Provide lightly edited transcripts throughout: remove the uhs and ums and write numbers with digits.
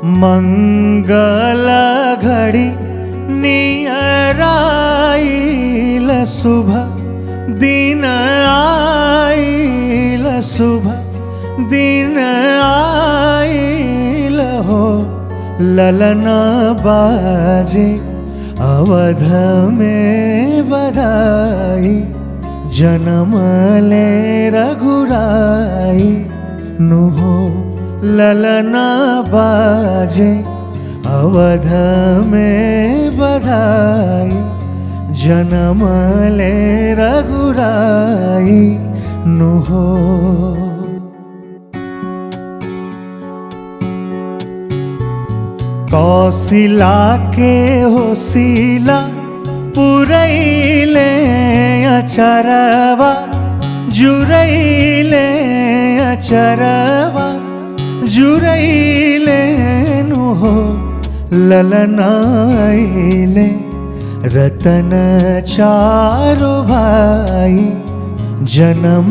मंगल घड़ी नियराइल शुभ दिन आइल शुभ दिन आइल हो ललना बाजे अवध में बधाई जन्म ले रघुराई नु हो ललना बाजे अवध में बधाई जन्म ले रघुराई नु हो। कौशिला के होशीला पुरैले अचरवा जुरैले अचरवा जुरैले नु हो ललनाइले रतन चारो भाई जन्म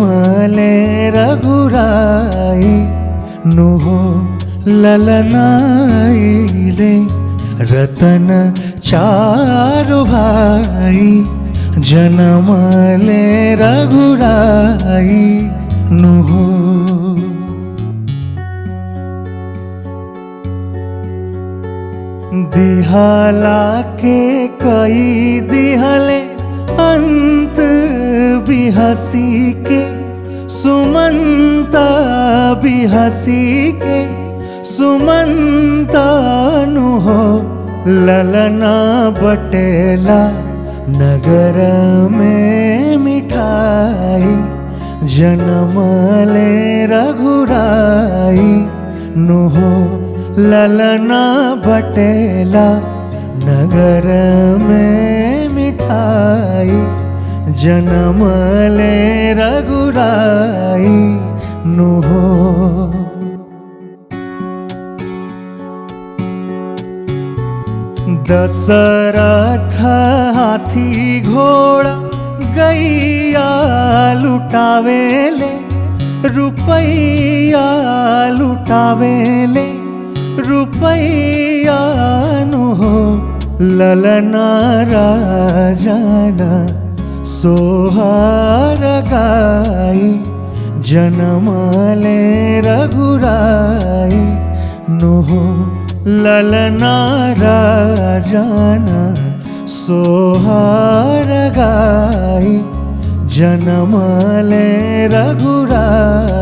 ले रघुराई नु हो ललनाइले रतन चारो भाई जन्म ले रघुराई नु हो। दिहला के कई दिहले अंत बिहसी के सुमंत बिहसी के सुमंत नु हो ललना बटेला नगर में मिठाई जन्म ले रघुराई नु हो ललना बटेला नगर में मिठाई जन्म ले रघुराई नु हो। दशरथ हाथी घोड़ा गैया लुटावेले रुपैया लुटावेले रुपैया नु हो ललना राजाना सोहार गाई जन्म ले रघुराई नु हो ललना राजाना सोहार गाई जन्म ले रघुराई।